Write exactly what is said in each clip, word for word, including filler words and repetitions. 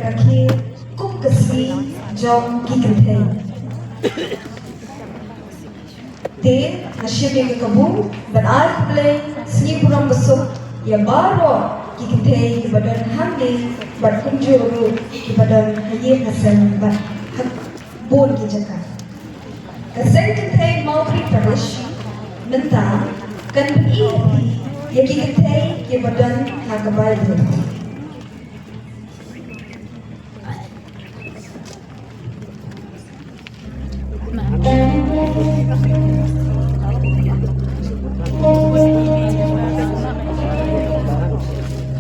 rakhe kum ka sngi jong ki kynthei. Te nga shim ïa ka kabu ban ai khublei sngi burom basuk ïa baroh ki kynthei kiba don hangne bad kumjuh ruh kiba don ha ïing ha sem bad ha bun ki jaka. Ka seng kynthei Mawpri Parish mynta kan pyni ïa ki kynthei kiba don ha ka Baibl.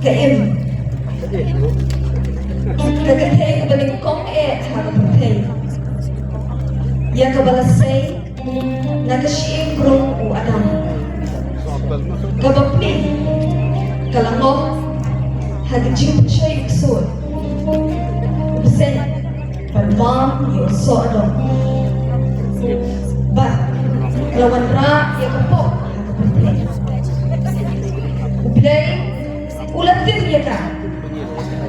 Ka im. Ka kynthei kaba nyngkong eh ha ka pyrthei ïa kaba la sei na ka shyieng krung u Adam. Kaba plie ka la ngoh ha ka jingpynshoi ksuid. U bseiñ ban bam ïa u soh dong. Bad ka la wanrah ïa ka pop ha ka pyrthei. U Blei u la tim ïa ka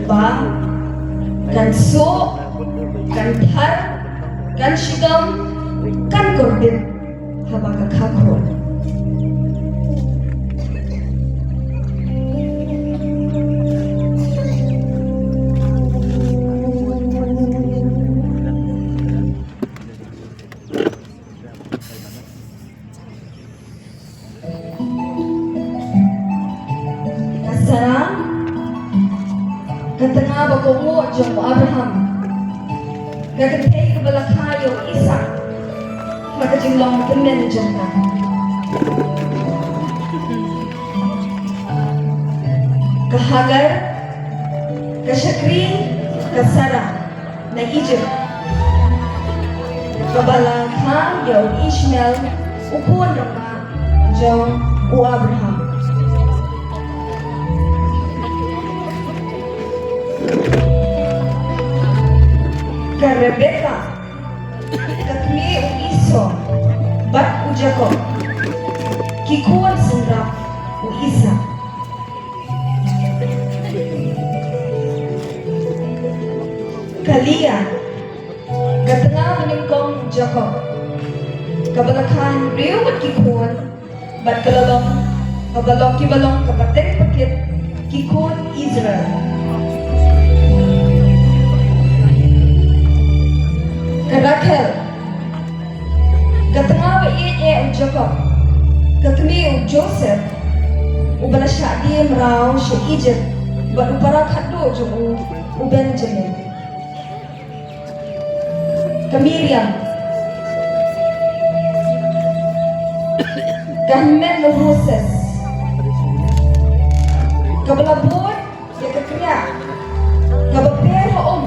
ba kan suh, kan thar, kan shigam, kan kordit haba ka kha khun. Ka Sara, ka tnga ba kohnguh jong u Abraham, ka kynthei kaba la kha ïa u Isaak ha ka jinglong tymmen jong ka. Ka Hagar, ka shakri ka Sara na Ijipt, kaba la kha ïa u Ishmael, u khun rangbah jong u Abraham. Ka Rebeka, ka kmie u Esau bad u Jakob, ki khun synrap u Isaak. Ka Lia, ka tnga ba nyngkong u Jakob, kaba la kha hynriew ngut ki khun, bad ka la long, kaba long, kiba long ka pateng pakit ki khun Israel. Ka Rakhel, ka tnga ba ïeit eh u Jakob, ka kmie u Joseph, uba la shah die mraw sha Ijipt bad u para khadduh jong u, u Benjamin. Ka Miriam, ka hynmen u Moses, kaba la bud ïa ka kriah kaba per ha um,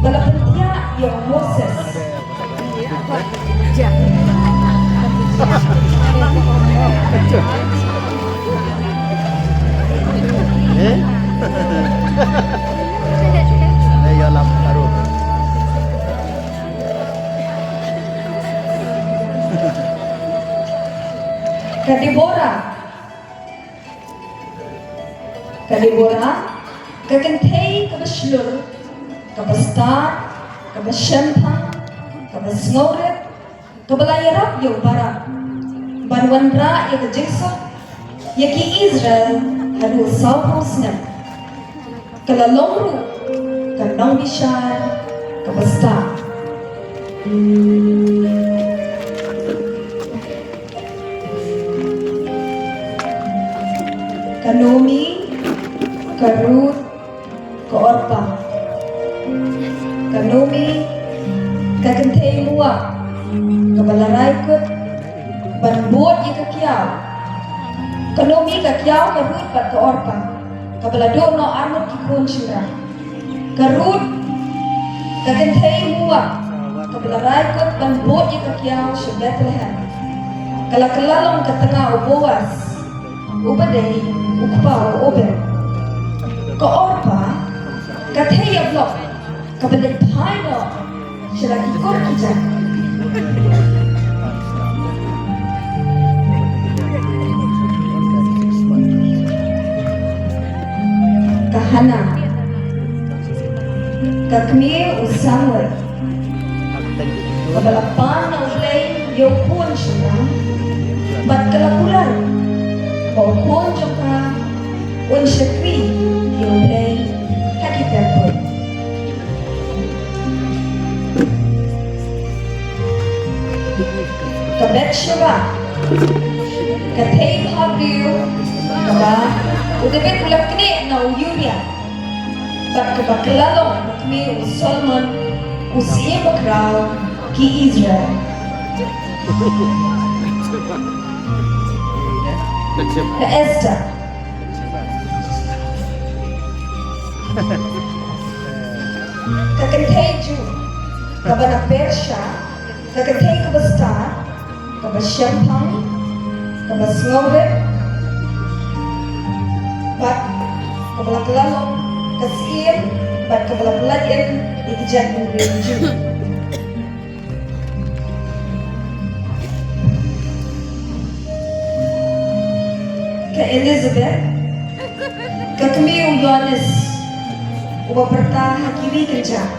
ba la pyntiah ïa u Moses. Eh? Eh, ïa lap taruh. Ka Deborah. Ka Deborah, ka kynthei kaba shlur, kaba stad, kaba shemphang, kaba sngewrit, kaba la ïarap ïa u Barak ban wanrah ïa ka jingsuk ïa ki Israel haduh sawphew snem. Ka la long ruh ka nongbishar kaba stad. Ka Naomi, ka Ruth, ka Orpah. Ka Naomi, ka kynthei Moab, kaba la rai kut ban bud ïa ka kiaw. Ka Naomi ka kiaw ka Ruth bad ka Orpah, kaba la duh noh arngut ki khun shynrang. Ka Ruth, ka kynthei Moab, kaba la rai kut ban bud ïa ka kiaw sha Bethlehem, ka la kylla long ka tnga u Boaz, uba dei u kpa u Obed. Ka Orpah, ka thei ïablok, kaba leit phai noh sha la ki kur ki jait. Ka Hana, Ka kmie u Samuel kaba la pan na U Blei ïa u khun shynrang, bad ka la kular ba u khun jong ka un shakri ïa U Blei ha ki temple. Ka Bathsheba, ka thei bhabriew kaba u David u la knieh na u Uriah, bad kaba kylla long na kmie u Solomon, u syiem bakhraw ki Israel. Ka Esther, ka kynthei Ju kaba na Persia, ka kynthei kaba stad, kaba shemphang, kaba sngewrit, bad kaba la kylla long ka syiem, bad kaba la pyllait im ïa ki jaitbynriew Ju. Ka Elizabeth, ka kmie u Ïoannis, uba pyrta ha kiwei ki kjat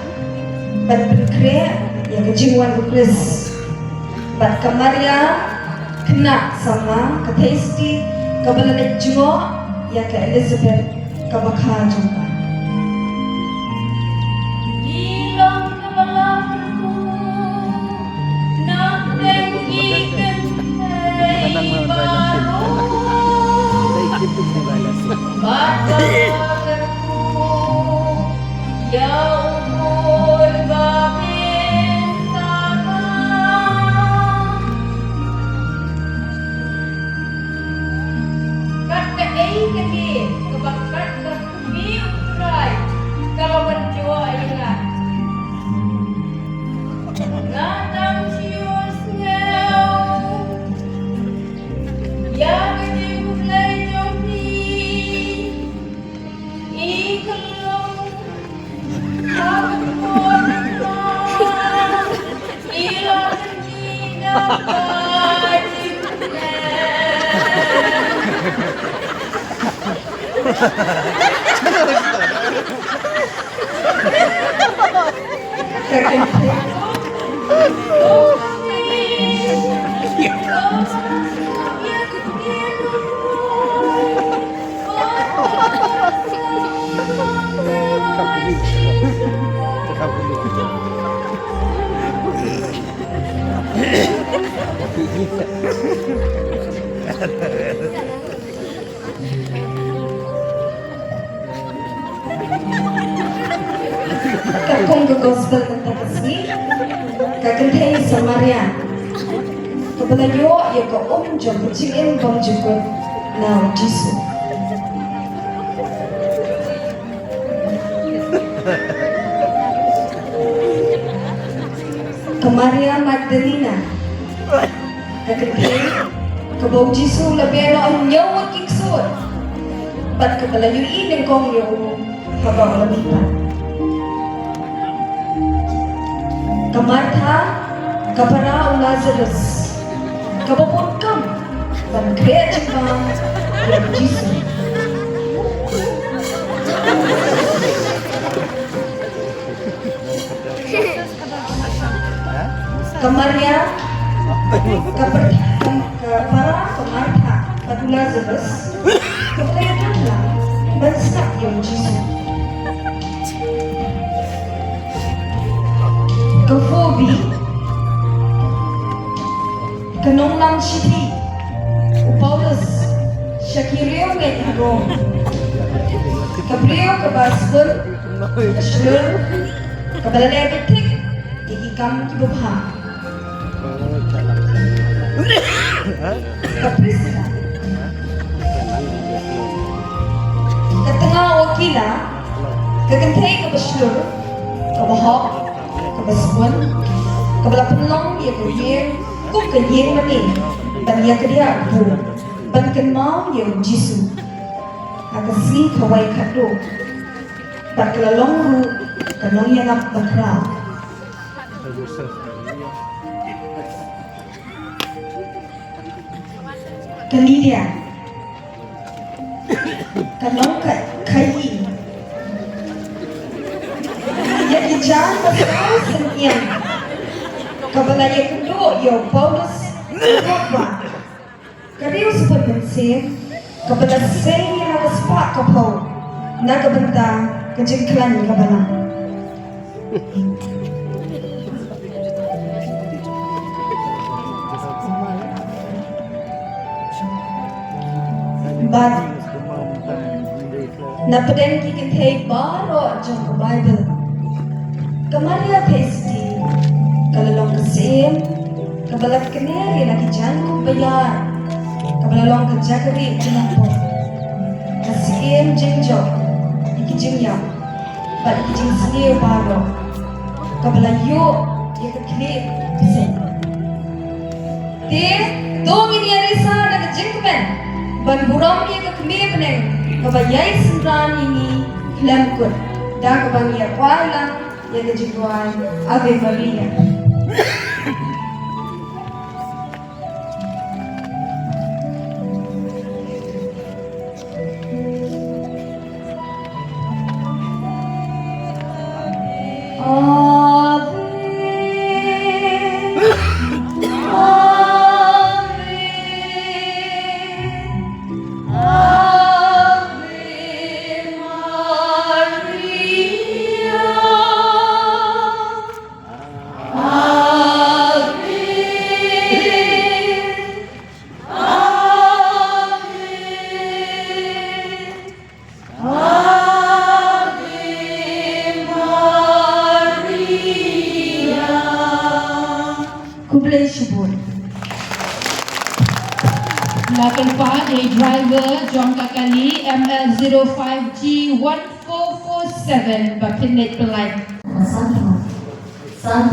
ban pynkhreh ïa ka jingwan u Khrist. Bad ka Maria, khynnah samla, ka theisti, kaba la leit jngoh ïa ka Elizabeth kaba kha jong ka. Ki long kaba la kyrkhu na pdeng ki kynthei baroh. Bad ka la kyrkhu ïa u khun ba pynthikna. Kat kaei kane kaba kat ka kmie U Trai ka la wan ïoh ïa nga. Nga tang shu sngew ïa ka jingkhublei jong phi. I khlong ha ka por ka, i la kynjih da ka jingkhublei. Katkum ka gospel mynta ka sngi, ka kynthei Samaria kaba la ïoh ïa ka um jong ka jingim bymjukut na u Jisu. Ka Maria Magdalena, ka kynthei kaba u Jisu u la beh noh hynñiew ngut ki ksuid, bad kaba la ïohi nyngkong ïa u haba u la mihpat. Ka Martha, ka para u Lazarus, kaba bun kam ban khreh jingbam ïa u Jisu. Ka Maria, ka per-, ka, ka para ka Martha bad u Lazarus, kaba la ïadon lang ban sngap ïa u Jisu. Ka Phoebe, ka nonglang shithi u Paulus sha ki riewngeit ha Rom, ka briew kaba sbun, ka shlur, kaba la leh beit thik ïa ki kam kiba bha. Ka Priscilla, ka tnga u Aquila, ka kynthei kaba shlur, kaba hok, kaba sbun, kaba la pynlong ïa ka ïing kum ka ïing mane ban ïa ka diah kpu, ban kynmaw ïa u Jisu ha ka sngi kawei khatduh, bad ka la long ruh ka nongïalap bakhraw. Ka Lydia, ka nongkha-, khaïi, Jan ba saw sien ïa kaba la ïakynduh ïa u Paulus, ka riewspah mynsiem kaba la sei ïa la ka spah ka phew na ka bynta ka jingkhlaiñ ka Balang. Bad na pdeng ki kynthei baroh jong ka Baibl, ka Maria Theisotti ka la long ka syiem kaba la kner ïa la ki jaiñkup ba ïar, kaba la long ka jaka rieh jong ka pop, ka syiem jingjop ïa ki jingïap bad ïa ki jingsniew baroh, kaba la ïoh ïa ka khlieh bseiñ. Te to ngin ïa risa da ka jingkmen ban burom ïa ka kmie bneng kaba ïai synran ïa ngi khlem kut, da kaba ngi ïa kwah lang ïa ka jingduwai Ave Maria. Khublei shibun. La kyrpad ïa i driver jong ka kali M L zero five G one four four seven ba phin leit pyllait. San. San.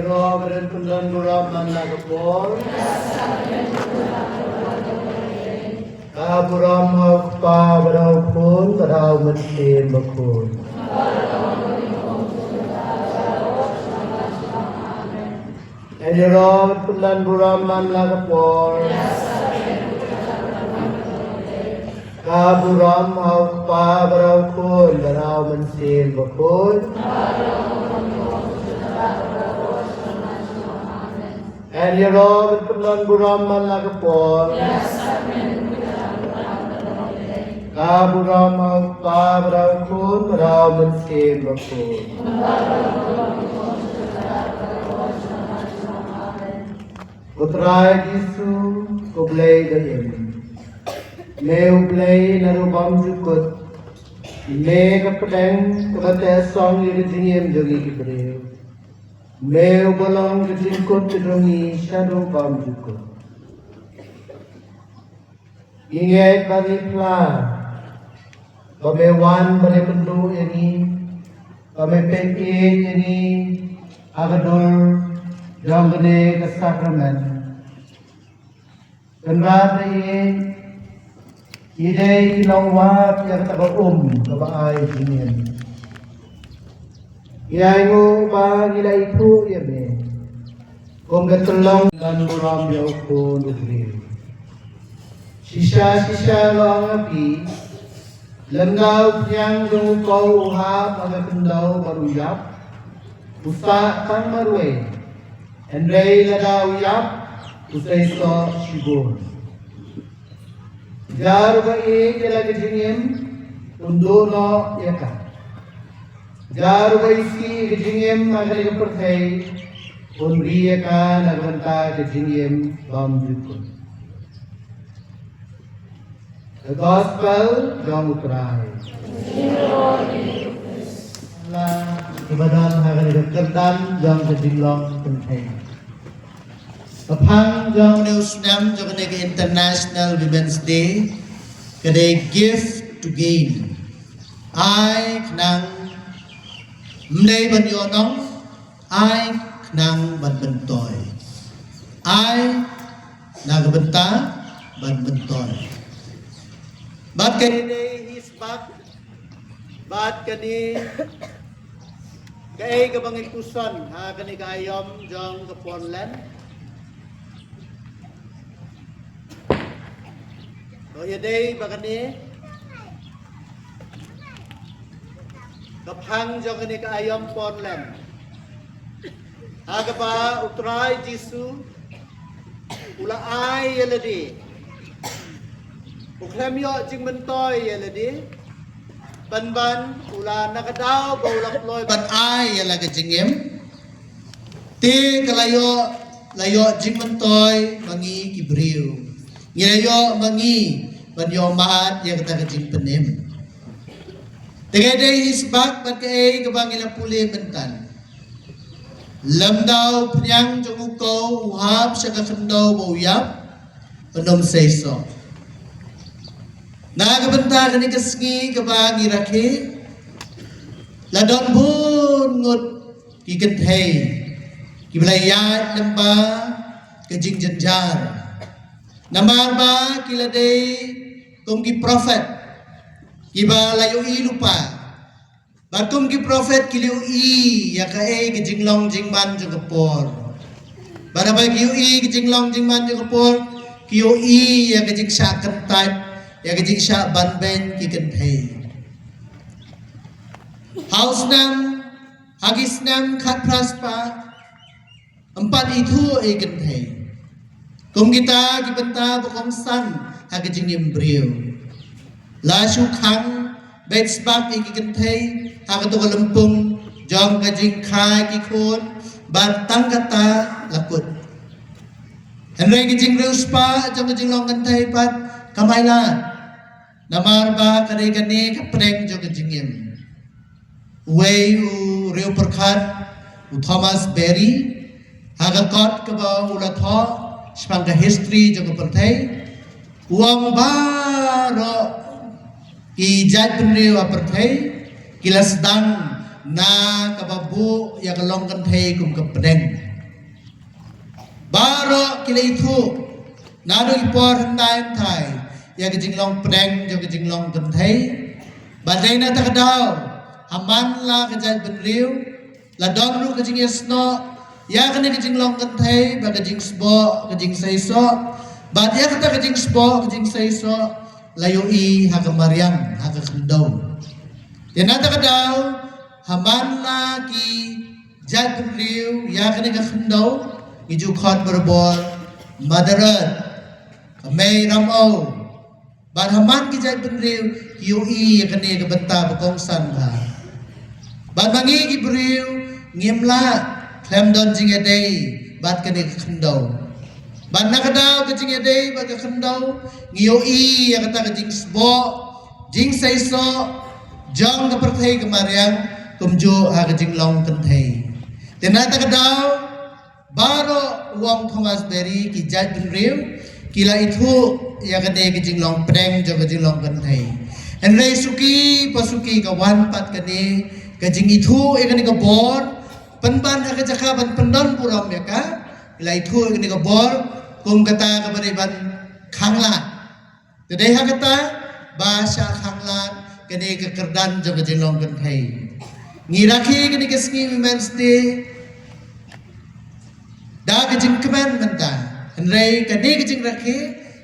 Ïaroh ba don pynlong burom man la ka por. Ka burom ha u Kpa bad ha u Khun bad ha u Mynsiem Bakhuid. Ngan ïaroh ban pynlong burom man la ka por. Ka burom ha u Kpa bad ha u Khun bad ha u Mynsiem Bakhuid. Ngan ïaroh ban pynlong burom man la ka por. Ka burom ha u Kpa bad ha u Khun bad ha u Mynsiem Bakhuid. Ko Trai Jisu, ko Blei ba im. Me u Blei naduh bymjukut. Me ka pdeng kaba teh song ïa ka jingim jong ngi ki briew. Me uba long ka jingkut ka jong ngi shaduh bymjukut. Ngi ngeit bad ngi phla ba me wan ban ïakynduh ïa ngi, ba me peit ïa ngi ha ka dur jong kane ka sakramen. Kynrad ïa ngi, ngi dei ki nongwad ïa kata ka um kaba ai jingim. Ngi ainguh ba ngi la ithuh ïa me kum ka tyllong ban burom ïa u Khun u briew. Shisha shisha nga ong ha phi, lymda u phniang jong u kow u hap ha ka khyndew bad u ïap, u sah tang marwei. Hynrei lada u ïap, u seisoh shibun. Jar uba ïeit ïa la ka jingim, un duh noh ïa ka. Jar uba isih ïa ka jingim ha kane ka pyrthei, un ri ïa ka na ka bynta ka jingim bymjukut. The Gospel jong U Trai. La, kiba don ha kane ka kyrdan jong ka jinglong kynthei. Ka phang jong une u snem jong kane ka International Women's Day ka dei Give to Gain. Ai khnang, ym dei ban ïoh noh, ai khnang ban myntoi. Ai na ka bynta ban myntoi. Bad ka dei hi sbak bad kane kaei kaba ngin puson ha kane ka aïom jong ka por Lent. To ïa dei ba kane ka phang jong kane ka aïom por Lent ha kaba U Trai Jisu u la ai ïa lade. U khlem ïoh jingmyntoi ïa lade, pynban u la, na ka daw ba u la kloi ban ai ïa la ka jingim, te ka la ïoh, la ïoh jingmyntoi ma ngi ki briew. Ngi la ïoh ma ngi ban ïoh mad ïa kata ka jingpynim. Te ka dei hi sbak bad kaei kaba ngi la pule mynta. Lymda u phniang jong u kow u hap sha ka khyndew ba u ïap, un ym seisoh. Na ka bynta kane ka sngi kaba ngi rakhe, la don bun ngut ki kynthei kiba la ïaid lyngba ka jingjynjar. Namar ba ki la dei kum ki prophet kiba la ïohi lypa. Bad kum ki prophet ki la ïohi ïa kaei ka jinglong jingman jong ka por. Bad haba ki ïohi ka jinglong jingman jong ka por, ki ïohi ïa ka jingshah kyntait, ïa ka jingshah banbeiñ ki kynthei. Ha u snem, ha ki snem khatphra spah, ym pat ithuh ei kynthei. Kum kita ki bynta ba kongsan ha ka jingim briew. La shu khang beit sbak ïa ki kynthei ha kato ka lympung jong ka jingkhia ki khun, bad tang kata la kut. Hynrei ka jingriewspah jong ka jinglong kynthei pat kam ailad. Namar ba ka dei kane ka pdeng jong ka jingim. Uwei u riewpyrkhat, u Thomas Berry, ha ka kot kaba u la thoh shaphang ka history jong ka pyrthei, u ong baroh ki jaitbynriew ha pyrthei ki la sdang na kaba buh ïa ka long kynthei kum ka pdeng. Baroh ki la ithuh naduh ki por hynthai hynthai ïa ka jinglong pdeng jong ka jinglong kynthei. Bad dei na kata ka daw ha man la ka jaitbynriew la don ruh ka jingïasnoh ïa kane ka jinglong kynthei bad ka jingsboh ka jingseisoh. Bad ïa kata ka jingsboh ka jingseisoh la ïohi ha ka mariang, ha ka khyndew. Te na kata ka daw ha man la ki jaitbynriew ïa kane ka khyndew, ngi ju khot barabor Mother Earth, ka mei Ramew. Bad ha man ki jaitbynriew ki ïohi ïa kane ka bynta ba kongsan bha. Bad ma ngi ki briew ngim lah khlem don jingïadei bad kane ka khyndew. Bad na ka daw ka jingïadei bad ka khyndew ngi ïohi ïa kata ka jingsboh jingseisoh jong ka pyrthei ka mariang, kumjuh ha ka jinglong kynthei. Te na kata ka daw baroh u ong Thomas Berry, ki jaitbynriew ki la ithuh ïa kane ka jinglong pdeng jong ka jinglong kynthei. Hynrei suki pa suki ka wan pat kane ka jingithuh ïa kane ka bor, pynban ha ka jaka ban pyndon burom ïa ka, ki la ithuh ïa kane ka bor kum kata kaba dei ban khanglad. Te dei ha kata ba shah khanglad kane ka kyrdan jong ka jinglong kynthei. Ngi rakhe kane ka sngi Women's Day da ka jingkmen mynta. Hynrei kane ka jingrakhe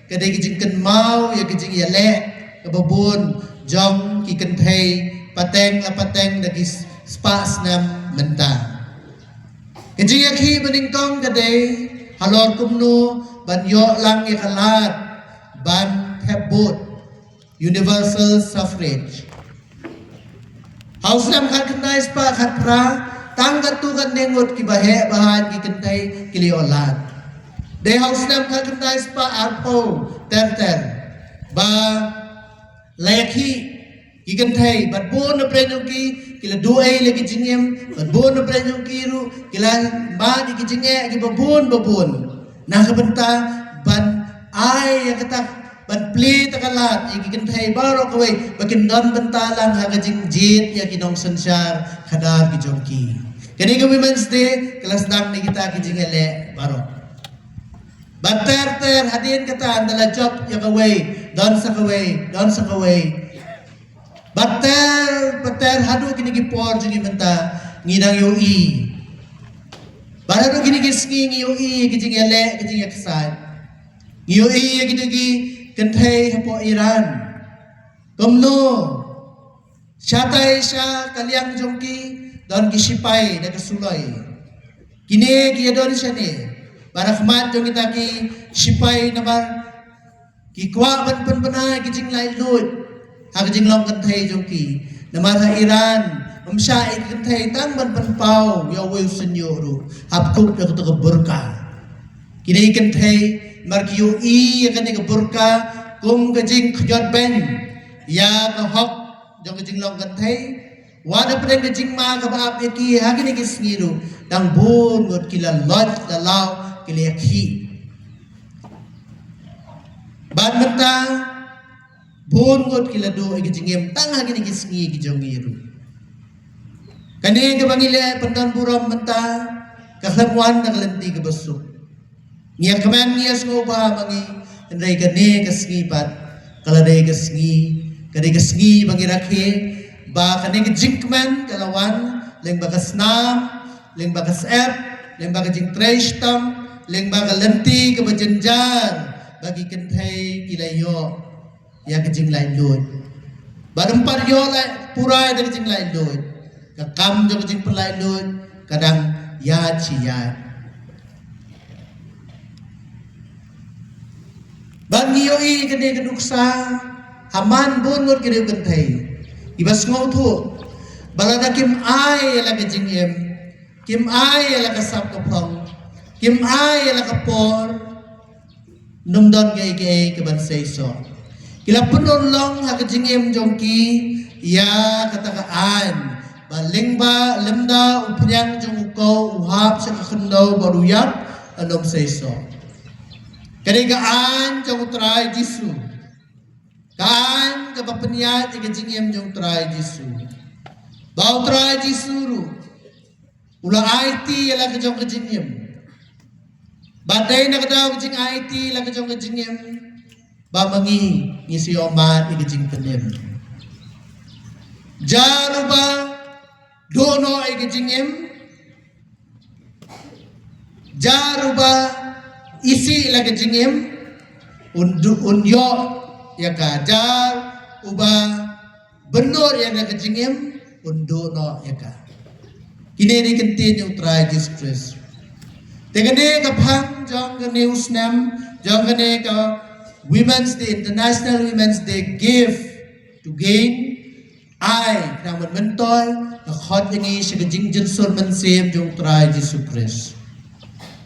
ka dei ka jingkynmaw ïa ka jingïaleh kaba bun jong ki kynthei pateng la pateng da ki spah snem mynta. Ka jingïakhih banyngkong ka dei halor kumno ban ïoh lang ïa ka lad ban thep vote, universal suffrage. Ha u snem khatkhyndai spah khatphra tang katto katne ngut kiba heh ba haiñ ki kynthei ki la ïoh lad. Dei ha u snem khatkhyndai spah arphew ter ter ba la ïakhih ki kynthei, bad bun na pdeng jong ki ki la duh ei la ki jingim, bad bun na pdeng jong ki ruh ki la mad ïa ki jingeh kiba bun ba bun. Na ka bynta ban ai ïa kata, ban plie ta ka lad ïa ki kynthei baroh kawei ba kin don bynta lang ha ka jingjied ïa ki nongsynshar khadar ki jong ki. Kane ka Women's Day ka la sdang na kita ki jingïaleh baroh. Bad ter ter hadien kata ynda la jop ïa kawei, don sa kawei, don sa kawei. Bad ter bad ter haduh kine ki por jong ngi mynta ngi dang ïohi. Bad haduh kine ki sngi ngi ïohi ki jingïaleh, ki jingïaksaid. Ngi ïohi ïa kine ki kynthei hapoh Iran. Kumno shatai sha ka liang jong ki don ki sipai da ka suloi. Kine ki ïadon shane bad ha khmat jong kita ki sipai namar ki kwah ban pynbna ki jinglaitluid ha ka jinglong kynthei jong ki. Namar ha Iran ym shah ïa ki kynthei tang ban pynpaw ïa uwei u shynñiuh ruh, hap kup ïa kato ka burqa. Kine ki kynthei namar ki ïohi ïa kane ka burqa kum ka jingkhjot beiñ ïa ka hok jong ka jinglong kynthei. Wat hapdeng ka jingma kaba ap ïa ki ha kine ki sngi ruh dang bun ngut ki la loit la law, ki la ïakhih. Bad mynta bun ngut ki la duh ïa ki jingim tang ha kine ki sngi ki jong ngi ruh. Kane kaba ngi leh pyndon burom mynta ka khlem wan na ka lynti kaba suk. Ngi ïa kmen ngi ïa sngewbha ma ngi, hynrei kane ka sngi pat ka la dei ka sngi, ka dei ka sngi ba ngi rakhe ba kane ka jingkmen ka la wan lyngba ka snam, lyngba ka syep, lyngba ka jingtrei shitom, lyngba ka lynti kaba jynjar ba ki kynthei ki la ïoh ïa ka jinglaitluid. Bad ym pat ïoh leh pura ïa ka jinglaitluid, ka kam jong ka jingpynlaitluid ka dang ïaid shi ïaid. Bad ngi ïohi kane ka nuksa ha man bun ngut ki riew kynthei kiba sngewthuh ba lada kim ai ïa la ka jingim, kim ai ïa la ka sap ka phong, kim ai ïa la ka por, ym don kaei kaei kaban seisoh. Ki la pynurlong ha ka jingim jong ki ïa kata ka aiñ ba lyngba lymda u phniang jong u kow u hap sha ka khyndew bad u ïap, un ym seisoh. Ka dei ka aiñ jong u Trai Jisu, ka aiñ kaba pynïaid ïa ka jingim jong u Trai Jisu. Ba u Trai Jisu ruh u la aiti ïa la ka jong ka jingim. Ba dei na ka daw ka jingaiti la ka jong ka jingim, ba ma ngi ngi sa ïoh mad ïa ka jingpynim. Jar uba duh noh ïa ka jingim, jar uba isih la ka jingim, un du-, un ïoh ïa ka. Jar uba bynnud ïa ka jingim, un duh noh ïa ka. Kine ki kyntien jong U Trai Jisu Khrist. Te kane ka phang jong kane u snem, jong kane ka Women's Day, International Women's Day, Give to Gain. Ai, khnang ban myntoi, ka khot ïa ngi sha ka jingjynsur mynsiem jong U Trai Jisu Khrist.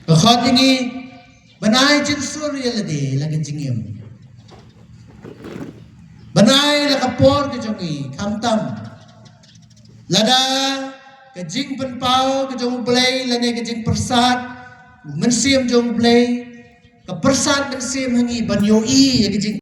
Ka khot ïa ngi ban ai jynsur ïa lade la ka jingim. Ban ai la ka por ka jong ngi, khamtam lada ka jingpynpaw ka jong U Blei lane ka jingpyrsad mynsiem jong U Blei, ka pyrsad mynsiem ha ngi ban ïohi ïa ka jing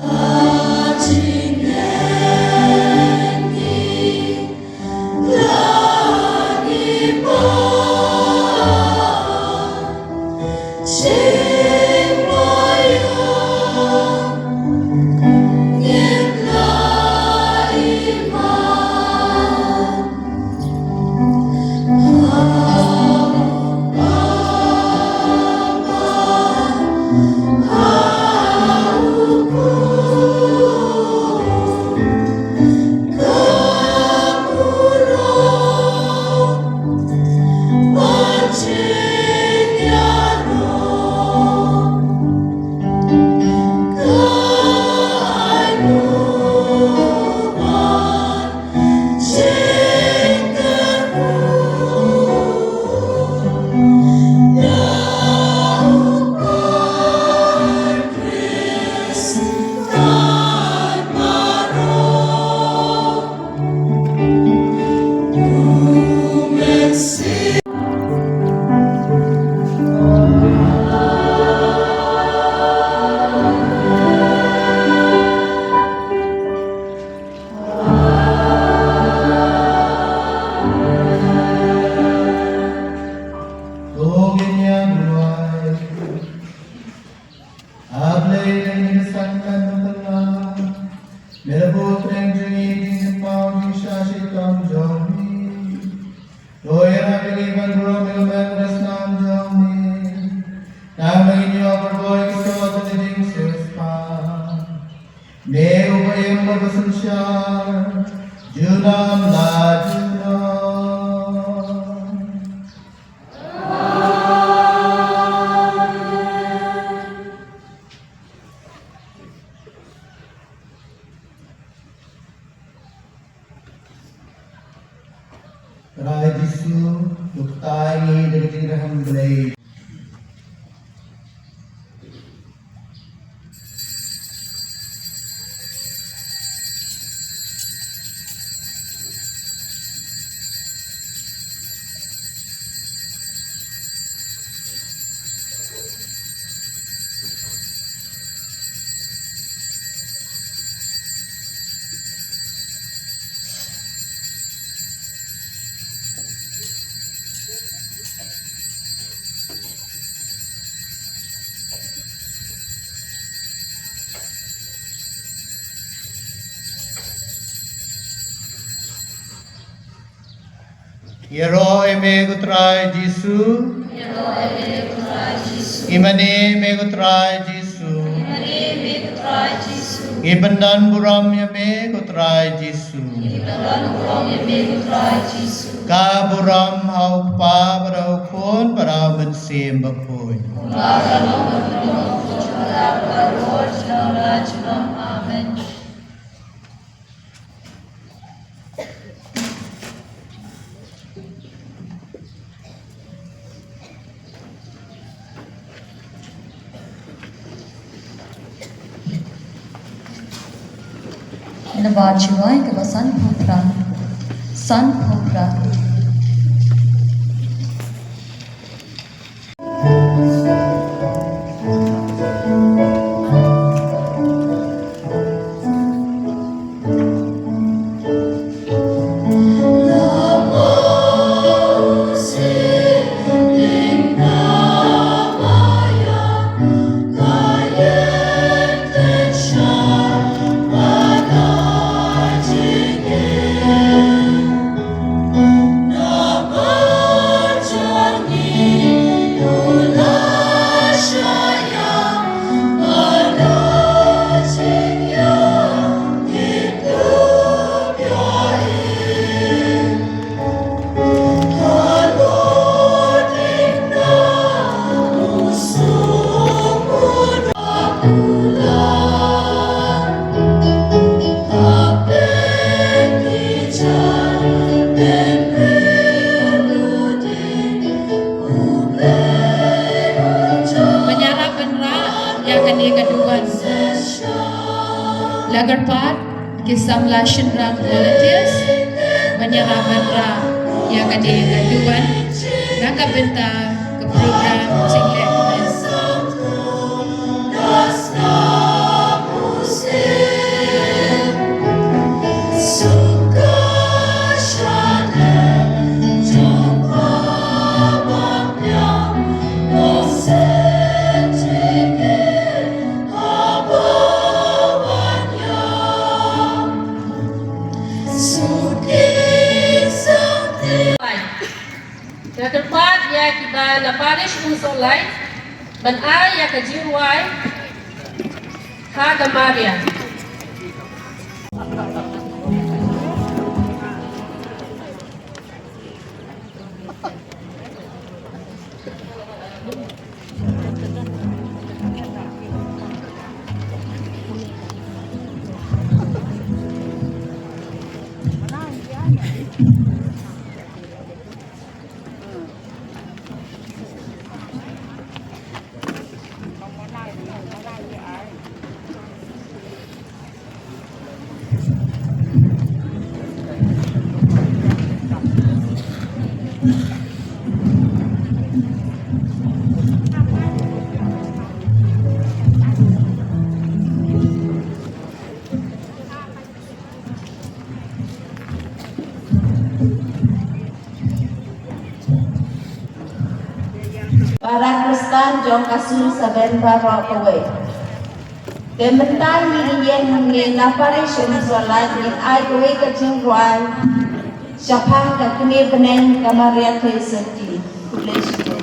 A Blei, lei ngi ka sangtan nongkylla, me la buh pdeng jong ngi, jingkynmaw jingshah shitom jong ngi. To ïarap ïa ngi ban burom ïa ka met ka snam jong me, tang ba ngin ïoh pynbor ïa ki soh jong ka jingsiewspah. Me uba im bad ba synshar junom la junom. Trai Jisu, to ktai ngi da ka jingrhem Blei. Ïaroh ïa me ko Trai Jisu. Ïaroh ïa me ko Trai Jisu. Ngi mane ïa me ko Trai Jisu. Ngi mane ïa me ko Trai Jisu. Ngi pyndonburom ïa me ko Trai Jisu. Ngi pyndonburom ïa me ko Trai Jisu. Ka burom ha u Kpa bad ha u Khun bad ha u Mynsiem Bakhuid. Kumba ka long mynta, kumba ka long junom, kumba ka long junom la junom. Amen. Naba chiwai kaba san phew phra. San phew phra. Kane ka duwan la kyrpad ki samla shynrang volunteers ban ïarap ban rah ïa kane ka duwan na ka bynta ka program jingleh. Nga kyrpad ïa kiba na parish Umsohlait ban ai ïa ka jingrwai ha ka Maria. Para Khristan jong ka sur Saben baroh kawei. Te mynta ngi ïeng hangne na parish Umsohlait ngin ai kawei ka jingrwai shaphang ka kmie bneng ka Maria Theisotti. Khublei shibun.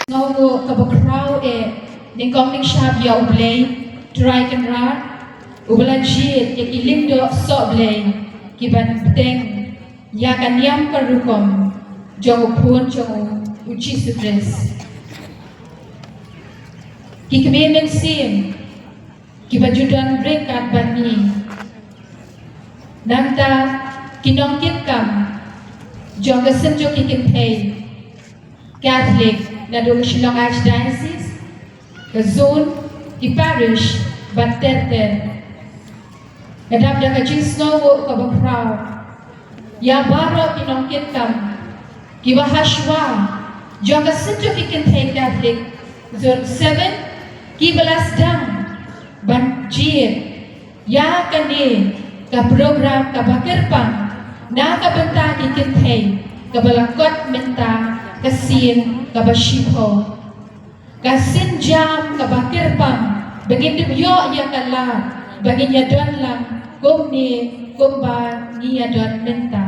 Sngewbha kaba khraw eh, nyngkong nyngshap ïa U Blei Trai Kynrad, uba la jied ïa ki lyngdoh sohblei kiban bteng ïa ka niam ka rukom jong u Khun jong u, U Jisu Khrist. Ki kmie mynsiem kiba ju don ryngkat bad ngi, nangta ki nongkitkam jong ka Synjuk ki Kynthei Catholic naduh ka Shillong Archdiocese, ka zone, ki parish bad ter ter. Nga dap da ka jingsngewnguh kaba khraw ïa baroh ki nongkitkam kiba hashwa jong ka Synjuk ki Kynthei Catholic Zone seven, kiba la sdang ban jied ïa kane ka program kaba kyrpang na ka bynta ki kynthei, kaba la kot mynta ka sien kaba shiphew. Ka sienjam kaba kyrpang ba ngin ïoh ïa ka lad ba ngin ïadon lang kumne kumba ngi ïadon mynta.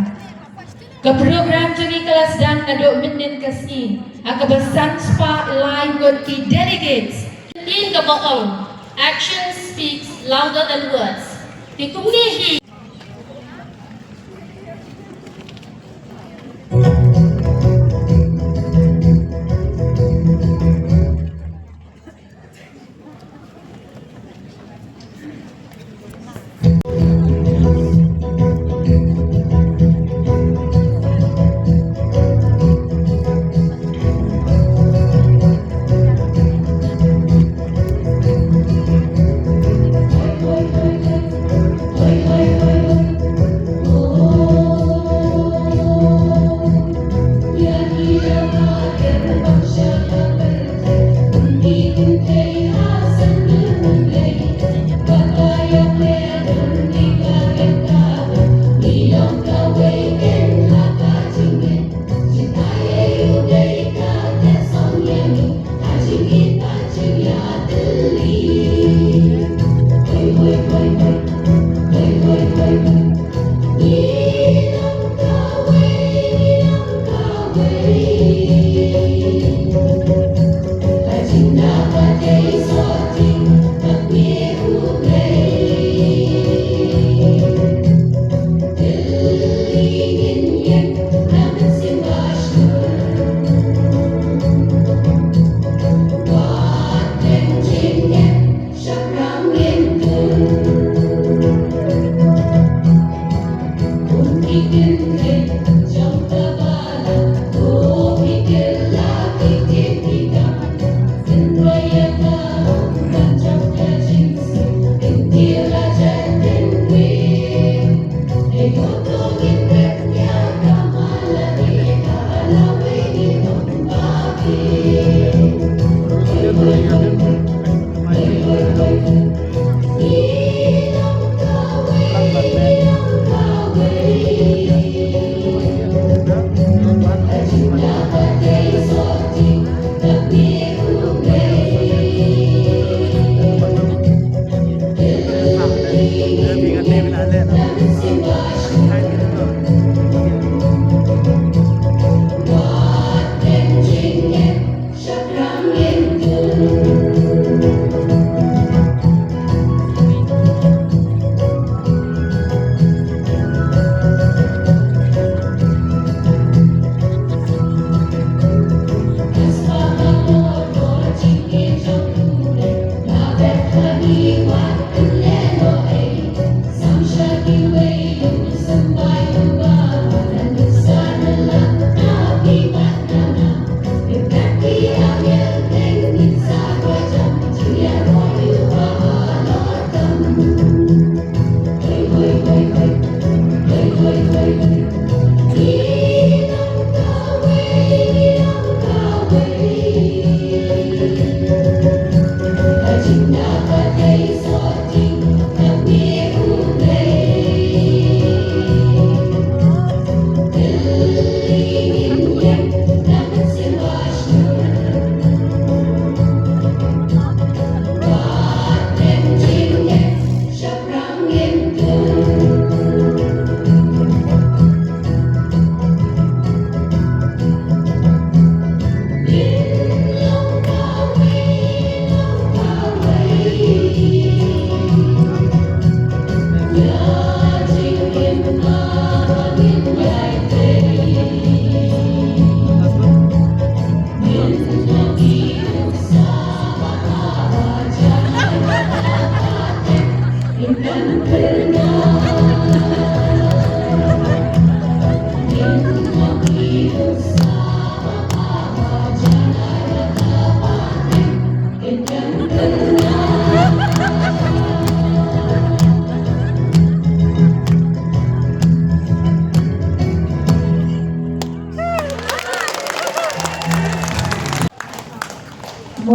Ka program jong ngi ka la sdang naduh mynnin ka sngi ha kaba san spah lai ngut ki delegates. Ktien kaba ong, "Action speaks louder than words." Te kumne hi.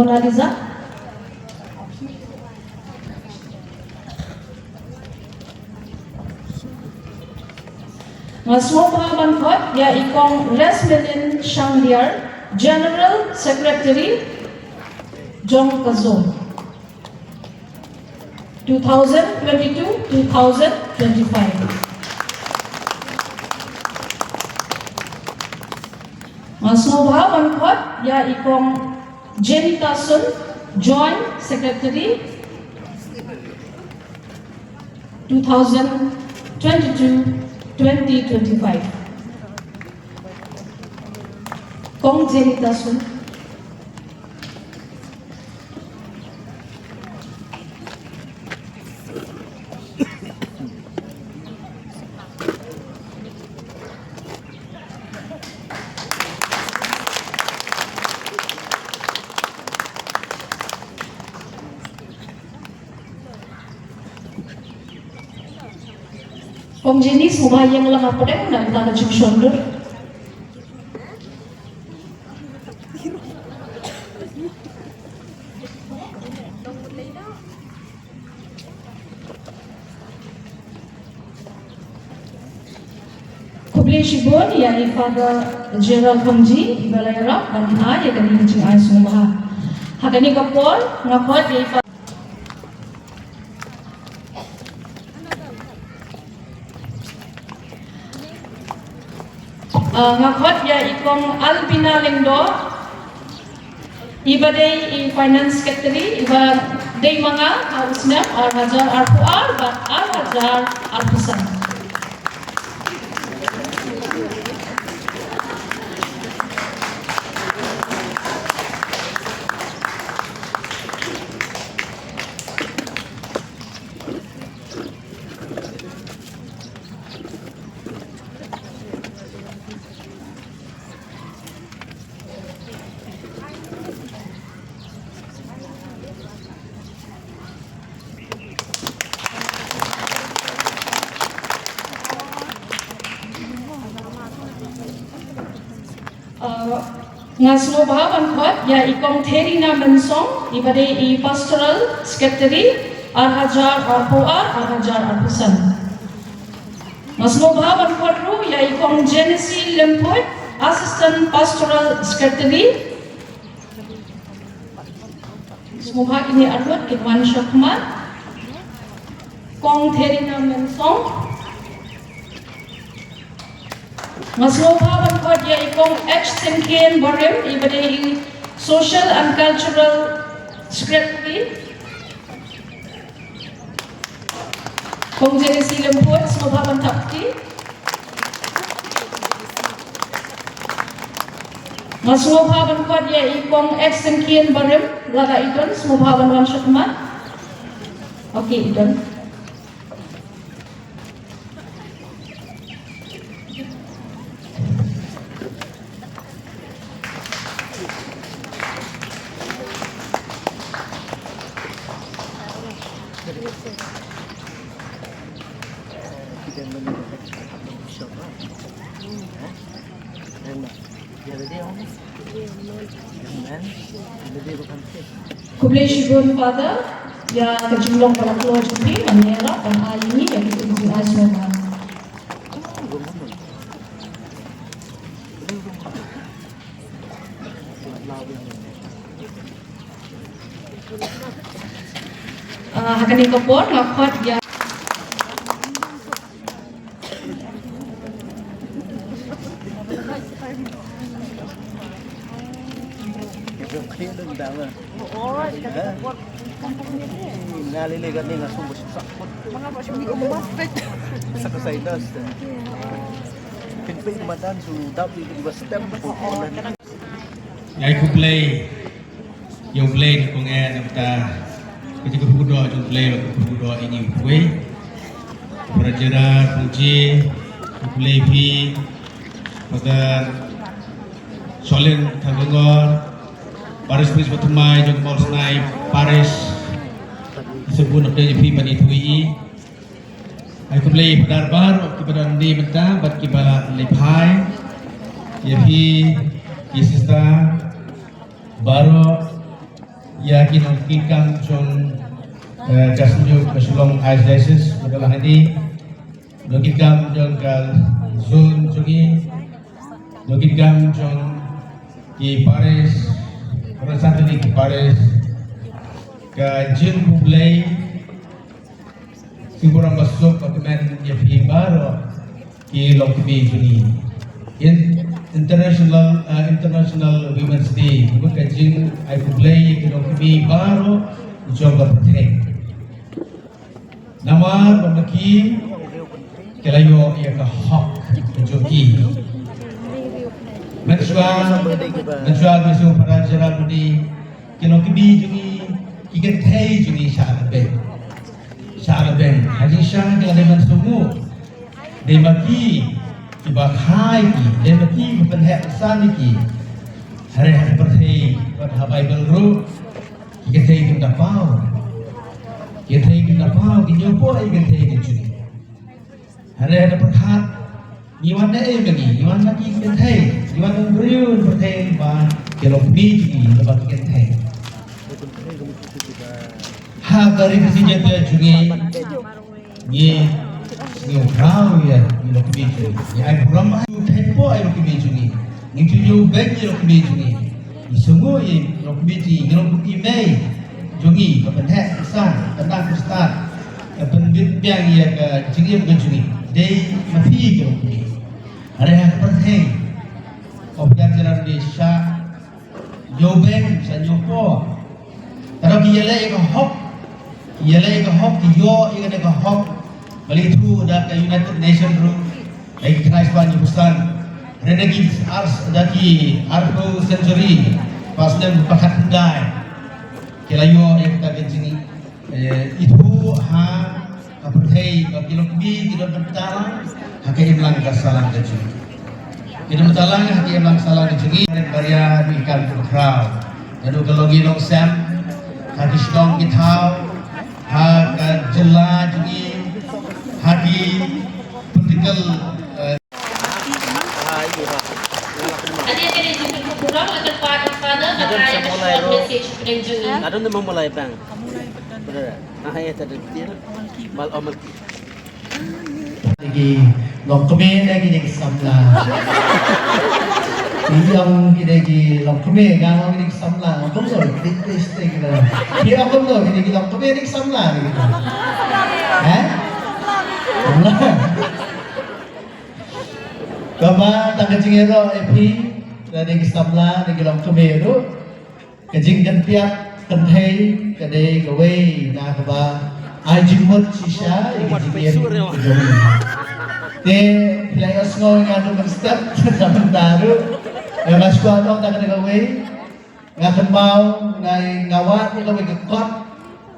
Mona Lisa. Nga sngewbha ban khot ïa i Kong Resmelin Shangdiar, General Secretary jong ka zone. Two thousand twenty-two, two thousand twenty-five. Nga sngewbha ban khot ïa i Kong Jenny Tasun, Joint Secretary, two thousand twenty-two, twenty twenty-five. Kong Jenny Tasun. Kong Jenny, sngewbha ïeng lang ha pdeng na ka jingshon dur. Khublei shibun ïa i Father Gerald Khamji, iba la ïarap ban ai ïa kane ka jingai sngewbha. Ha kane ka por nga khot ïa i Father Ah, nga khot ïa i Kong Albina Lyngdoh, iba dei i Finance Secretary, iba dei ma nga ha u snem ar hajar arphew ar bad ar hajar arphew san. Uh, nga sngewbha ban khot ïa i Kong Therina Mynsong, iba dei i Pastoral Secretary, ar hajar arphew ar, ar hajar arphew san. Nga sngewbha ban khot ruh ïa i Kong Genesee Lymphoid, Assistant Pastoral Secretary. Sngewbha kine arngut kin wan shakhmat. Kong Therina Mynsong. Nga sngewbha ban khot ïa i Kong H Syngkien Barim, iba dei i Social and Cultural Secretary. Kong Genesee Lymphoid, sngewbha ban thap kti. Nga sngewbha ban khot ïa i Kong H Syngkien Barim, lada i don, sngewbha ban wan shakhmat. Okay, i don. Khublei shibun Father ïa ka jinglong ba la kloi jong phi, nga ïarap ban ai ïa ngi ïa ka jingai sngewbha. Ah, ha kane ka por nga khot ïa Ai khublei ïa U Blei na kong eh na bynta ka jingkyrkhu doh jong U Blei bad ka jingkyrkhu doh ïa ngi kiwei. Para Jera, Pungji, khublei phi, Father Sholin Thangongor, Parish Priest ba thymmai jong Mawsnai Parish. Sngewbha ïa phi ban ïathuh ïa i. Ai khublei ïa phi baroh kiba don hangne mynta bad kiba la leit phai. Ïa phi, ïa sister baroh. Ïa ki nongkitkam jong, eh, ka Synjuk ka Shillong Archdiocese, ka la hadi nongkitkam jong ka zone jong ngi, nongkitkam jong ki parish, Protestant ki parish, ka jingkhublei Sngewbha ban sngewbha ban kmen ïa phi baroh ki longkmie jong ngi. In International, uh, International Women's Day, bad ka jingai khublei ïa ki longkmie baroh jong ka pyrthei. Namar ba ma ki ki la ïoh ïa ka hok ka jong ki. Mynshuwa, mynshuwa bisu para jera budi ki longkmie jong ngi, ki kynthei jong ngi sha la beng. Sha la beng. Ha jingshisha ki la dei ban sngewthuh. Dei ma ki kiba khai ki, dei ma ki kiba pynheh pynsan ïa ki. Hynrei ha ka pyrthei bad ha Baibl ruh ki kynthei kim da paw. Ki kynthei kim da paw, ki ñiew paw ïa ki kynthei ki jong ngi. Hynrei hynda pyrkhat, ngi wan na ei ma ngi, ngi wan na ki kynthei, ngi wan na briew pyrthei ba ki longkmie jong ngi, ba ki kynthei. Ha ka ri ka jingïadei jong ngi, ngi sngewkhraw ïa ngi longkmie jong ngi. Ngi ai burom ha u thei po ïa longkmie jong ngi. Ngi ju ïoh beiñ ïa longkmie jong ngi. Ngi sngew ïa longkmie jong ngi, ngi long u i mei jong ngi, ka pynheh pynsan, ka nang ka stad, ka pynbit biang ïa ka jingim ka jong ngi. Dei ma phi ka longkmie. Hynrei ha ka pyrthei, u Pdeng Jylla Rangbah sha ïoh beiñ, sha ïoh paw. Ka dei ki ïaleh ïa ka hok, ïaleh ïa ka hok, ki ïoh ïa ka hok. Ba la ithuh da ka United Nations ruh, da ki khynnah span ïa pyrsan. Hynrei da ki ar, da ki arphew century, pas lem ba khat khyndai, ki la ïoh ïa kata ka jing, eh, ithuh ha ka pyrthei ba ki longkmie ki don bynta lang ha ka imlang ka sahlang ka jong ngi. Ki don bynta lang ha ka imlang sahlang ka jong ngi. Baria ngi kam pynkhraw. Naduh ka longïing longsem, ha ki shnong ki thaw, ha ka jylla jong ngi, ha ki political, eh, Ane ka dei jingkyrkhu burom, nga kyrpad ïa u Father ban ai ïa ka short message pdeng jong ngi. Nga don ma Mawlai Bank. Brother, nga hai ta dei tir. Mal, oh, Malki. Ki longkmie ne ki dei ki samla. Ki ong ki dei ki longkmie, nga ong ki dei ki samla. Nga ong kumno, ki dei ki, ki dei ki la. Ki ong kumno, ki dei ki longkmie, dei ki samla, dei ki. Eh? Samla. Kaba tang ka jingïaroh ïa phi, lane ki samla, lane ki longkmie ruh. Ka jingkyntiat kynthei ka dei kawei na kaba ai jingmut shisha ïa ka jingim ka jong ngi. Te phi la ïohsngew ïa nga ruh mynstep na ka bynta ruh. Ïa nga shuwa tang ka dei kawei. Nga kynmaw, nga, nga wad ïa kawei ka kot,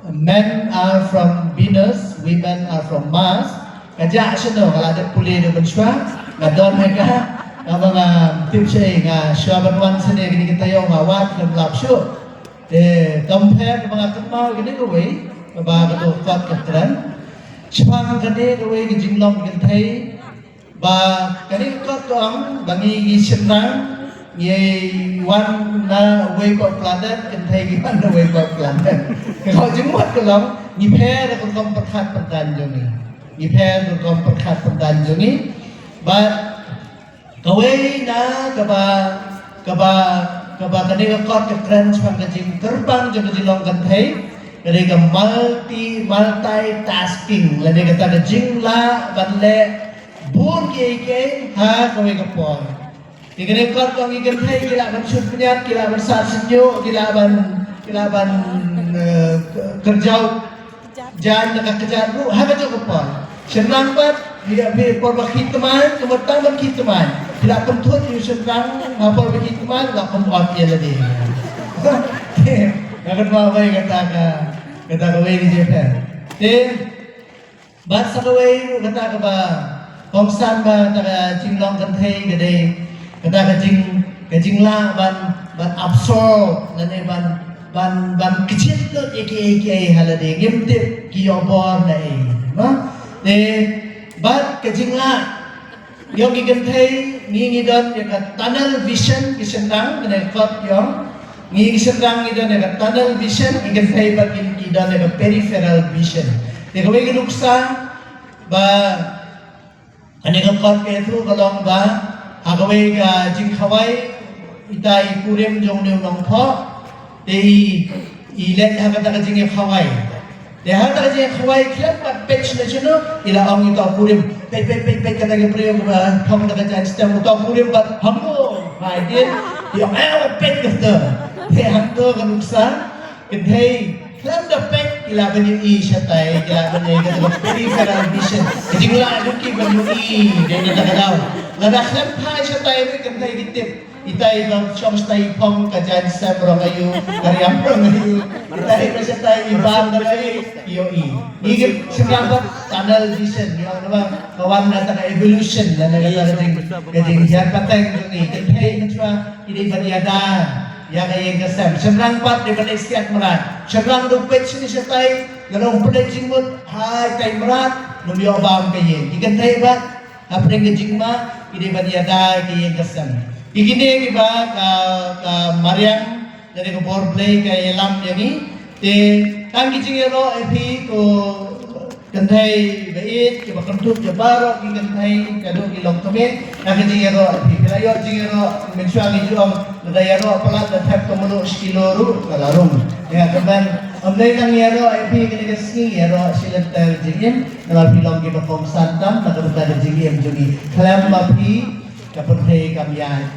"Men are from Venus, women are from Mars." Ka jah shano, nga la dep pule da mynshuwa, nga don ha ka, nga ba nga tip sha ei, nga shuwa ban wan shane kane ka taïew nga wad khlem lap shuh. Te compare kaba nga kynmaw kane kawei, kaba ka dei kot ka kren. Shaphang kane kawei ka jinglong kynthei, ba kane ka kot ka ong ba ngi, ngi shynrang ngi wan na uwei pat u planet, kynthei ngi wan na uwei pat u planet. Ka kot jingmut ka long ngi pher da ka rukom pyrkhat pyrdan jong ngi. Ngi pher da ka rukom pyrkhat pyrdan jong ngi. Bad kawei na kaba, kaba, kaba kane ka kot ka kren shaphang ka jingkyrpang jong ka jinglong kynthei, ka dei ka multi, multitasking, lane kata ka jinglah ban leh bun kiei kiei ha kawei ka por. Te kane ka kot ka ong ki kynthei ki lah ban shut bniat, ki lah ban sah shñiuh, ki lah ban, ki lah ban, eh, kyrjaw jan na ka kjat ruh ha kajuh ka por. Shynrang pat, ïa phi por ba khih thymmai, ka mut tang ban khih thymmai. Phi lah pynthut ïa u shynrang ha por ba khih thymmai, lah pynot ïa lade. Nga kynmaw ba ïa kata ka, kata kawei ka jingpher. Te bad sa kawei ruh kata kaba kongsan ba kata ka jinglong kynthei ka dei kata ka jing, ka jinglah ban, ban absorb lane ban, ban, ban kjit lut ïa kiei kiei ha lade, ngim tip ki ïoh bor na ei. Mo? Te bad ka jinglah ïa ki kynthei, ngi, ngi don ïa ka tunnel vision, ki shynrang, kane kot ïa Ngi ki shynrang ngi don ïa ka tunnel vision, ngi kynthei pat ngi don ïa ka peripheral vision. Te kawei ka nuksa ba kane ka kot ka ïathuh ka long ba ha kawei ka jingkhawai, ita i kurim jong une u nongphoh, te i, i leit ha kata ka jingïakhawai. Te ha kata ka jingïakhawai khlem pat peit shano shano, i la ong ïa uta u kurim, peit, peit, peit, peit kata ka briew ba phong da ka jaiñ stem, uta u kurim pat hangno, hai din, i ong, eh, peit kata. Te hangto ka nuksa, kynthei khlem da peit ki lah ban ïohi shatai, ki lah ban ïohi kata ka peripheral vision. Ka jinglah jong ki ban ïohi dei na kata ka daw. Lada khlem phai shatai ruh kynthei ki tip. Itai ba shong shatai i phong ka jaiñ stem rong aïu, ka riam rong aïu. Itai ba shatai i bam rong aïu, ïohi. Ngi ki shynrang pat tunnel vision, ïoh na ba ka wan na kata ka evolution, na kata ka jing, ka jinghiar pateng jong ngi. Kynthei mynshuwa ki dei ban ïada ïa ka ïing ka sem. Shynrang pat dei ban leit siat mrad. Shynrang dei peit shane shatai, lada ym pynleit jingmut, hai tai mrad, ym ïoh bam ka ïing. Ki kynthei pat hapdeng ka jingma, ki dei ban ïada ïa ka ïing ka sem. Ki kine kiba ka, ka mariang, lane ka bor Blei ka ïalam ïa ngi. Te tang ki jingïaroh ïa phi ko kynthei ba ïeit, kiba kynthup ïa baroh ki kynthei, ka dei ki long tymmen, na ka jingïaroh ïa phi. Phi la ïoh jingïaroh, mynshuwa ngi ju ong, lada ïaroh palat da thep ka mluh shi kilo ruh, ka la rung. Ïa, kaba ym dei tang ïaroh ïa phi kane ka sngi, ïaroh shi lynter jingim, namar phi long kiba kongsan tam na ka bynta ka jingim jong ngi. Khlem ma phi, ka pyrthei kam ïaid.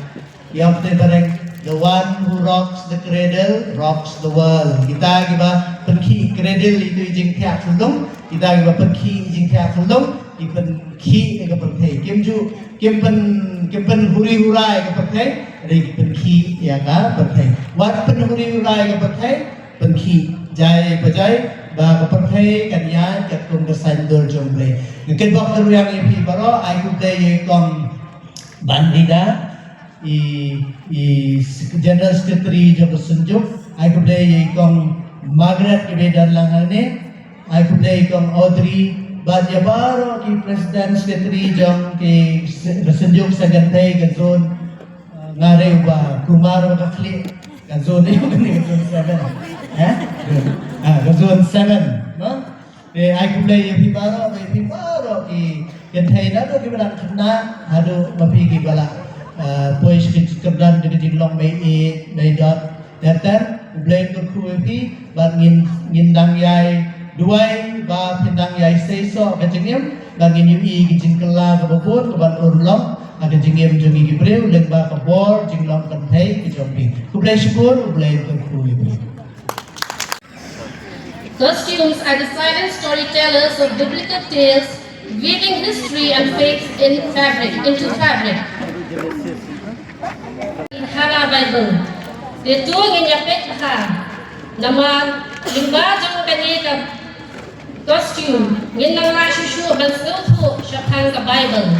Ïa u pyrthei ba reng, the one who rocks the cradle rocks the world. Kita kiba pynkhih cradle ïa itu i jingthiah khyllung, kita kiba pynkhih i jingthiah khyllung, ki pynkhih ïa ka pyrthei. Kim ju, kim pyn, kim pynhuri hurai ïa ka pyrthei, hynrei ki pynkhih ïa ka pyrthei. Wat pynhuri hurai ïa ka pyrthei, pynkhih jai pa jai, ba ka pyrthei kan ïaid katkum ka saiñdur jong U Blei. Nga kyrpad ruh ïa phi baroh, ai khublei ïa i kong Bandida, i, i General Secretary jong ka Synjuk, ai khublei ïa i kong Margaret kiba don lang hangne, ai khublei ïa i kong Audrey, bad ïa baroh ki President Secretary jong ki se-, ka Synjuk Seng Kynthei ka zone, uh, nga dei uba kumar ba ka khlieh, ka zone eight, ka zone seven. Eh? Ah, ka zone seven, no? Te ai khublei ïa phi baroh, ïa phi baroh ki kynthei naduh kiba dang khynnah haduh ma phi kiba la, eh, poi sha ka jingkyrdan jong ka jinglong mei ïeit mei dot. Ter ter, U Blei un kyrkhu ïa phi, bad ngin, ngin dang ïai duwai ba phin dang ïai seisoh ka jingim, bad ngin ïohi ka jingkylla kaba bun kaban urlong ha ka jingim jong ngi ki briew lyngba ka bor jinglong kynthei ka jong phi. Khublei shibun, U Blei un kyrkhu ïa phi. Costumes are the silent storytellers of biblical tales, weaving history and faith in fabric, into fabric. Hana Bible. Te to ngin ïa peit ha. Namar lyngba jong kane ka costume ngin nang lah shuh shuh ban sngewthuh shaphang ka Bible.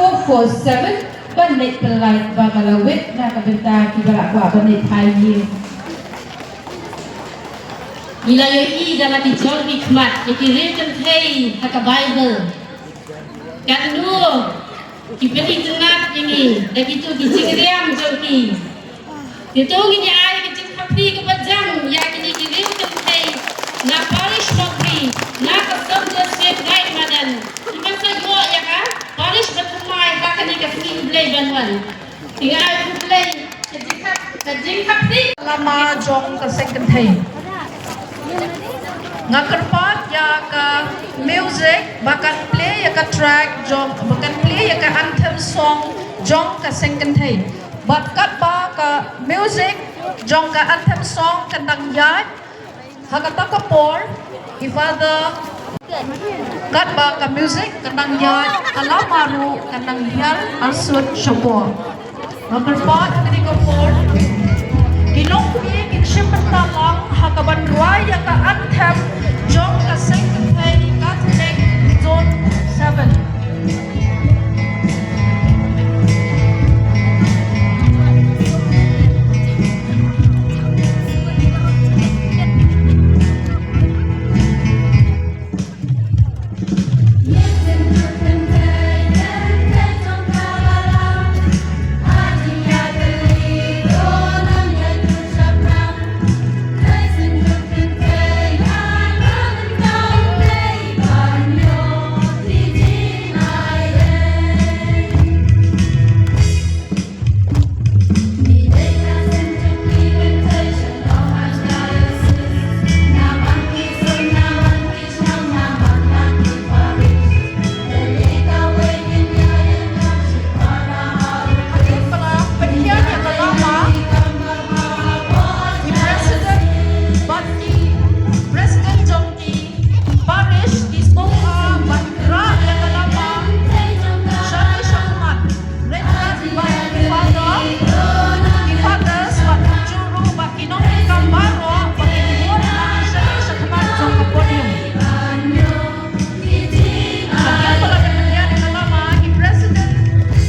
Four four seven, ban leit pyllait ba ka la wit na ka bynta kiba la kwah ban leit phai ïing. Ngi la ïohi da la ki jong ki khmat ïa ki riew kynthei ha ka Bible. Katno ki pynitynnad ïa ngi da kito ki jingriam jong ki. Te to ngin ïa ai ka jingkhublei kaba jam ïa kine ki riew kynthei na parish Nongkri, na ka sub district Ngaimadon. Ki ban sa ïoh ïa ka parish ba thymmai ha kane ka sngi Blei ban wan. Te nga ai khublei ka jingkhap, ka jingkhublei. Lama jong ka seng kynthei. Nga kyrpad ïa ka music ba kan play ïa ka track jong, ba kan play ïa ka anthem song jong ka seng kynthei. Bad katba ka music jong ka anthem song kan dang ïaid ha kata ka por, i Father, katba ka music kan dang ïaid, ka lama ruh kan dang hiar arsut shapor. Nga kyrpad ha kane ka por, ki nongkynmaw ki Shim bynta lang ha kaban rwai ïa ka anthem jong ka Seng Kynthei Catholic Zone seven. President jong ki parish ki sngewbha ban rah ïa ka lama shane shakhmat. Ryngkat bad ki father, ki fathers bad kumjuh ruh bad ki nongkitkam baroh ba kin bud lang shane shakhmat jong ka podium. Sa kynmaw ba la dep pynïaid ïa ka lama, ki president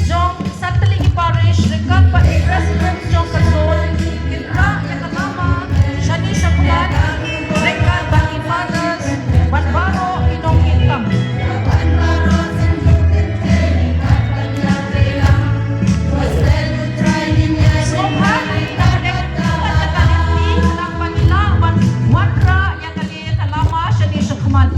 jong san tylli ki parish ryngkat bad ki president jong ka zone kin rah ïa ka lama shane shakhmat ryngkat bad ki fathers bad baroh ki nongkitkam. Sngewbha, ka dei ka lama shane shakhmat.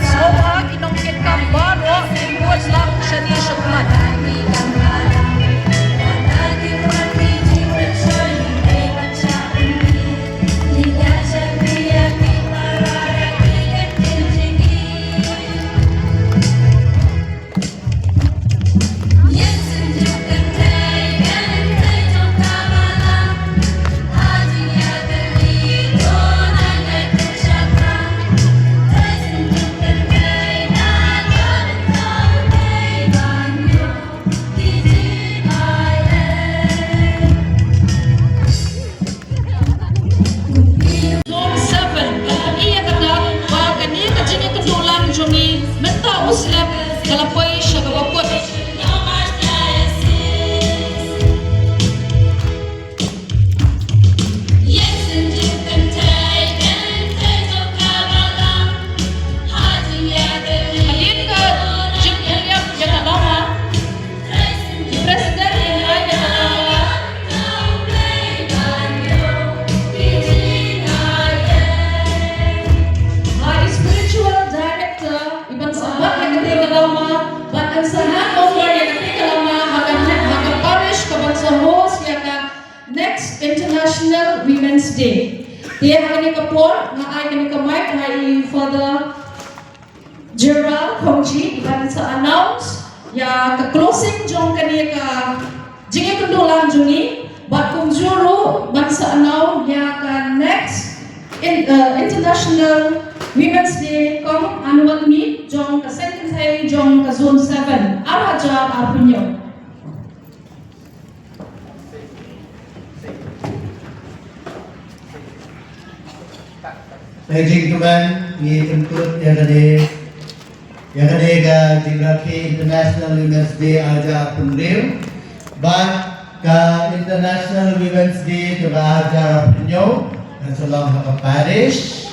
Sngewbha ki nongkitkam baroh kin bud lang shane shakhmat. Zone seven, ka pyni ïa kata ba kane ka jingïakynduh lang jong ngi mynta u slem ka la poi sha kaba kut. Hadien ka jingpynïap ïa ka lama, President in ai da ka lama. Bad i spiritual director i ban sa bat ïa kata ka lama, bad yn sa hand over ïa kata ka lama ha ka, ha ka parish ka ban sa host ïa ka next International Women's Day. Te ha kane ka por nga ai kane ka mic ha i Father Gerald Khongji, i ban sa announce ïa ka closing jong kane ka jingïakynduh lang jong ngi, bad kumjuh ruh ban sa announce ïa ka next in, uh, International Women's Day cum annual meet jong ka Seng Kynthei jong ka Zone seven, ar hajar arphew hynñiew. Te jingkmen ngi pynkut ïa kane, ïa kane ka jingrakhe International Women's Day ar hajar arphew hynriew. Bad ka International Women's Day kaba ar hajar arphew hynñiew kan sa long ha ka parish.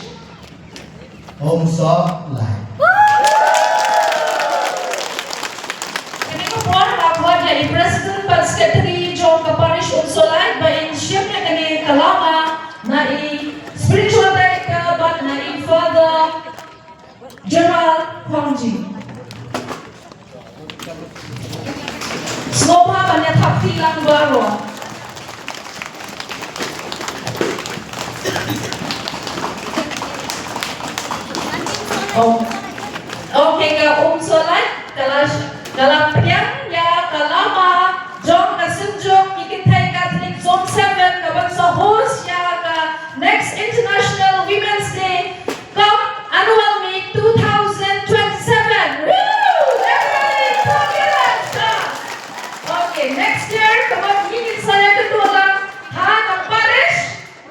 Home Soft Light. Kane ka por nga khot ïa i President bad Secretary jong ka Parish Umsolait ba in shim ïa kane ka lama na i Spiritual Director bad na i Father Gerald Khongji. Sngewbha ban ïa thap kti lang baroh. Oh. Oh, Ka Umsohlait ka la, ka la pdiang ïa ka lama jong ka Synjuk ki Kynthei Katholik Zone seven kaban sa host ïa ka next International Women's Day Cup Annual Meet two thousand twenty-seven. Woo! Everybody, clap your hands, ah. Okay, next year, kaban ngin sa ïakynduh lang ha ka parish.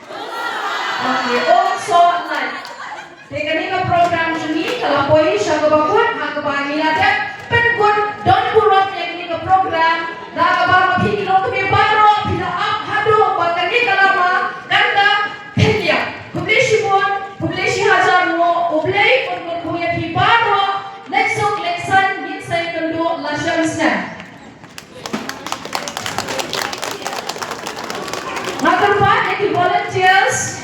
Okay, Umsohlait. Te kane ka program jong ngi ka la poi sha kaba kut, ha kaba ngi la dep pynkut don burom ïa kane ka program. Da kaba ma phi ki longkmie baroh phi la ap haduh ba kane ka lama kan da khyndiat. Khublei shibun, khublei shihajar nguh, U Blei un kyrkhu ïa phi baroh. Leit suk leit saiñ, ngin sa ïakynduh la shem snem. Nga kyrpad ïa ki volunteers.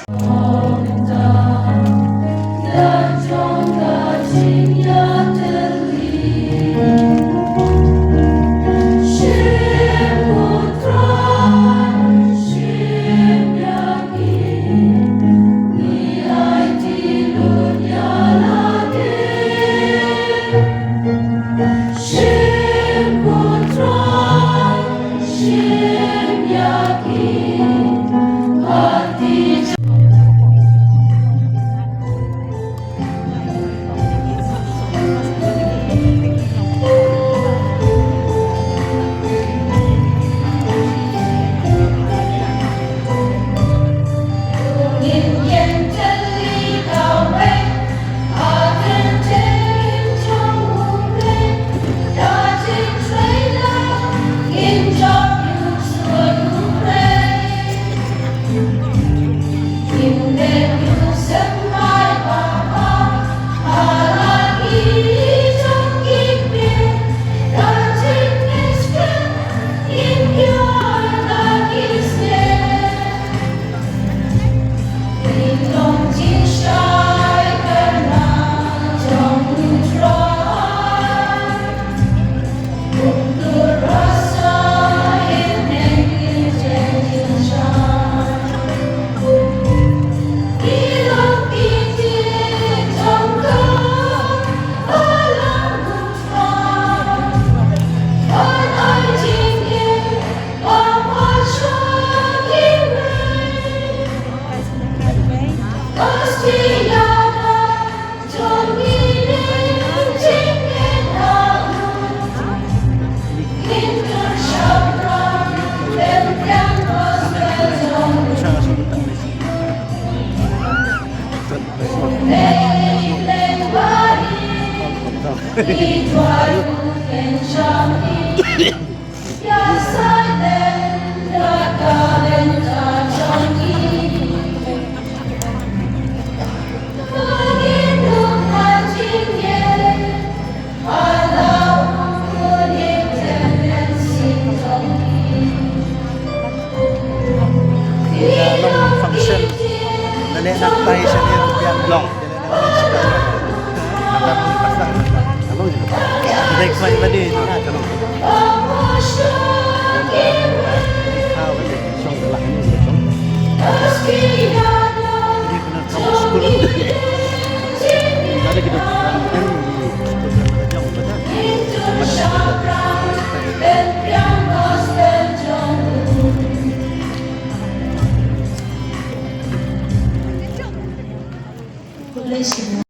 Ïa long function. Nane nang tai sha ne rupiah long. Next slide tadi.